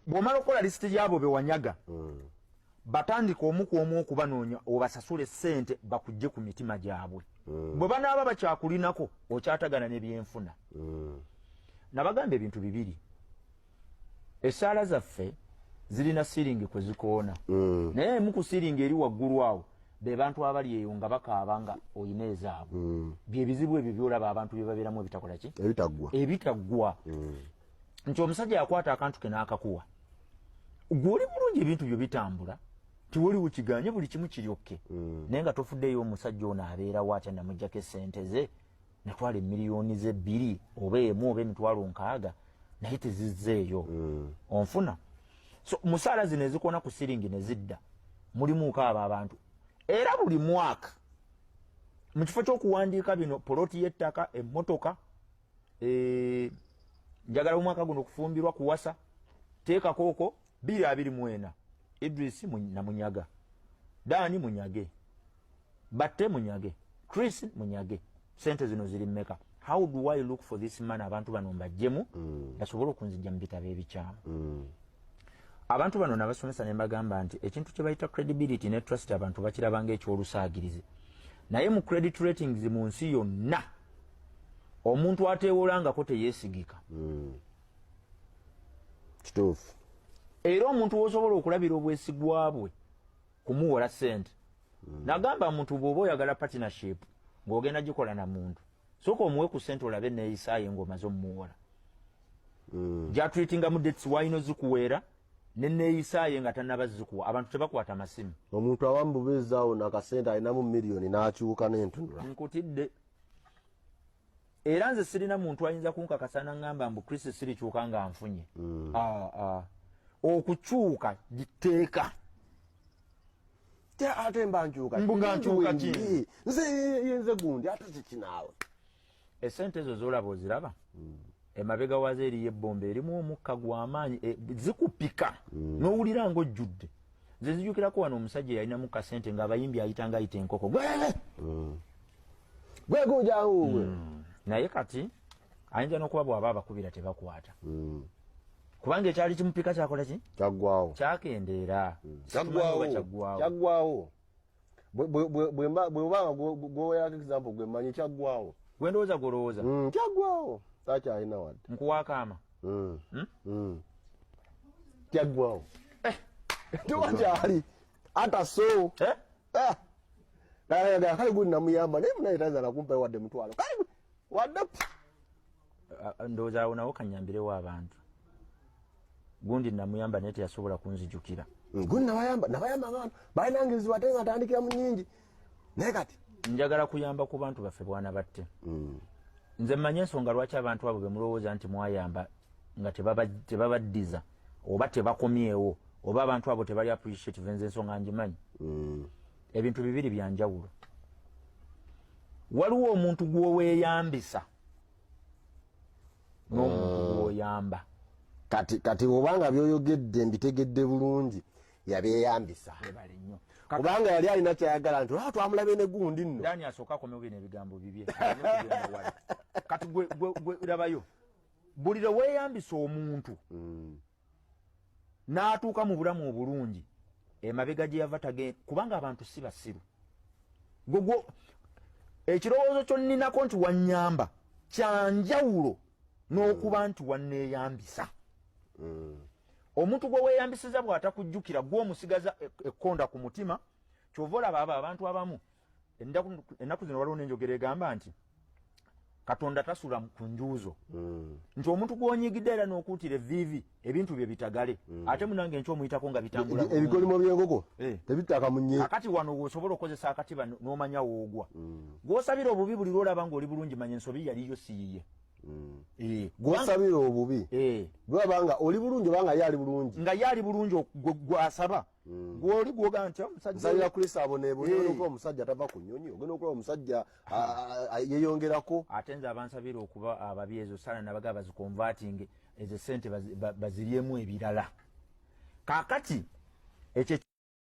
Bw'omala okukola lisiti yaabo bewanyaga, batandika omu ku omu okubanoonya, obasasule ssente bakujje ku mitima gyabwe. Bwe banaaba bakyakulinako, okyatagana n'ebyenfuna. Nabagamba ebintu bibiri: essaala zaffe zirina ceiling kwe zikoona, naye emu ku ceiling eri waggulu awo be bantu abali eyo nga bakaaba nga oyina ezaabwe. Byebizibu ebyo byolaba abantu bye babeeramu ebitakola ki? Ebitaggwa. Ebitaggwa, nti omusajja yakwata akantu ke n'akakuwa, gwe oli bulungi, ebintu byo bitambula, tiwoliwo kiganye, buli kimu kiryokke, naye nga tofuddeyo omusajja ono abeerawo atya. Namugjako esente ze, natwala emiliyoni ze 2 oba 1 oba 60,000, naye tezizzeeyo. Onfuna? So musaala zino ezikoona ku ceiling ne zidda, mulimuuko abo abantu. Era buli mwaka mu kifo ky'okuwandiika bino, poloti y'ettaka, emmotoka, njagala omwaka guno okufumbirwa, kuwasa, teekako okwo 2024, Idris namunyaga, Dani munyage, batte munyage, Chris munyage, sente zino ziri mmeka? How do I look for this man? Abantu bano mbajjemu basobole okunzijja mu bitabo ebikyamu. Abantu bano nabasomesa ne mbagamba nti ekintu kye bayita credibility ne trust, abantu bakiraba ngaekyolusaagirizi, naye mu credit ratings mu nsi yonna, omuntu ateewolangako teyeesigika. Kituufu. Era omuntu wosobola okulabira obwesigwa bwe kumuwola sente. Nagamba muntu, bw'oba oyagala partnership ng'ogenda gikola na muntu, sooka omuwe ku sente olabe neeyisaaye ng'omaze omuwola, gyatreatinga mu debts wayina ozikuweera neneeyisaaye nga tannaba zikuwa. Abantu tebakwata masimu. Omuntu awamu bubeezaawo nakasente alinamu miliyoni n'akyuka n'entunula. Nkutidde. Era nze sirina muntu ayinza kunkakasa naŋŋamba mbu Chris sirikyuka nga nfunye. Ah, ah. Okukyuka giteeka. Ate mba nkyuka. Mbu nga nkyuka ki? Nze nze gundi, ate kikinaawe. Esente ezo zolaba oziraba, emabega waazo eriyo ebbomba erimu omukka gw'amaanyi, zikupika n'owulira ng'ojjudde. Nze nzijukirako wano omusajja yalinamu kasente ng'abayimbi ayita nga ayita enkoko. Gwe! Gwegunjawo. Naye kati ayinza n'okuba bw'aba abakubira tebakwata, kubanga ekyali kimupika kyakola ki? Kyaggwawo. Kyakendeera. Kyaggwawo. Kyaggwawo. Kyaggwawo. Bwebanga gwowerako example gwe mmanyi, kyaggwawo. Gwe ndowooza, gwolowooza. Kyaggwawo, takyalina wadde. Nkuwaakaama. Kyaggwawo, tewakyali ata so. Eh? Ah. Kale guli namuyamba, naye munaye tayinza nakumpa wadde 500, kale wadde. Ah, ndowooza awo nawo kanyambirewo abantu. Gundi namuyamba naye teyasobola kunzijukira. Guli nabayamba, nabayamba abantu balinanga ebizibu, ate nga ntandikira mu nyingi, naye kati Njagala kuyamba ku bantu baffe bwana batte. Nze mmanyi ensonga lwaki abantu abo bemulowooza nti mwayamba nga tebabaddiza oba tebakomyewo oba abantu abo tebali appreciative. Nze ensonga ngimanyi. Ebintu bibiri byanjawulo. Waliwo omuntu gwoweeyambisa n'omuntu gwoyamba. Kati obanga byoyogedde mbitegedde bulungi, yabyeyambisa. Webale nnyo. Kubanga yali alina kyayagala nti, "Ah, twamulabe ne gundi nno." Dani asooka akomewo bino ebigambo bibye aleme kugenda wala. Kati gwe labayo, buli lwe weeyambisa omuntu n'atuuka mu bulamu obulungi, emabega gye yava tage, kubanga abantu si basiru. Gwe ekirowoozo kyonninako nti wannyamba kyanjawulo n'okuba nti wanneeyambisa. Omuntu gwe weeyambisiza bw'atakujjukira, gwe omusigaza ekkonda ku mutima. Kyova olaba abo abantu abamu ennaku zino waliwo n'enjogera egamba nti Katonda tasula ku njuuzo, nti omuntu gw'onyigidde era n'okuutira evviivi ebintu bye bitagale, ate munange enkya omuyitako nga bitambula bulungi. Ebikolimo by'enkoko tebitaka munye. Akati wano wosobola okukozesa akatiba n'omanya woogwa. Gw'osabira obubi, buli lwolaba ng'oli bulungi, manya ensobi yaliyo si yiye. Gwosabira obubi lwaba nga oli bulungi oba nga ye ali bulungi? Nga ye ali bulungi, gwasaba gwoli gwoga nti omusajja Nsabira Kristo aboneebone. Olwokuba omusajja tava ku nnyonyi, ogenda okulaba omusajja yeeyongerako. Ate nze abansabira okuba ababi, ezo sala nabaga baziconverting, ezo sente baziryemu ebirala. Kakati ekyo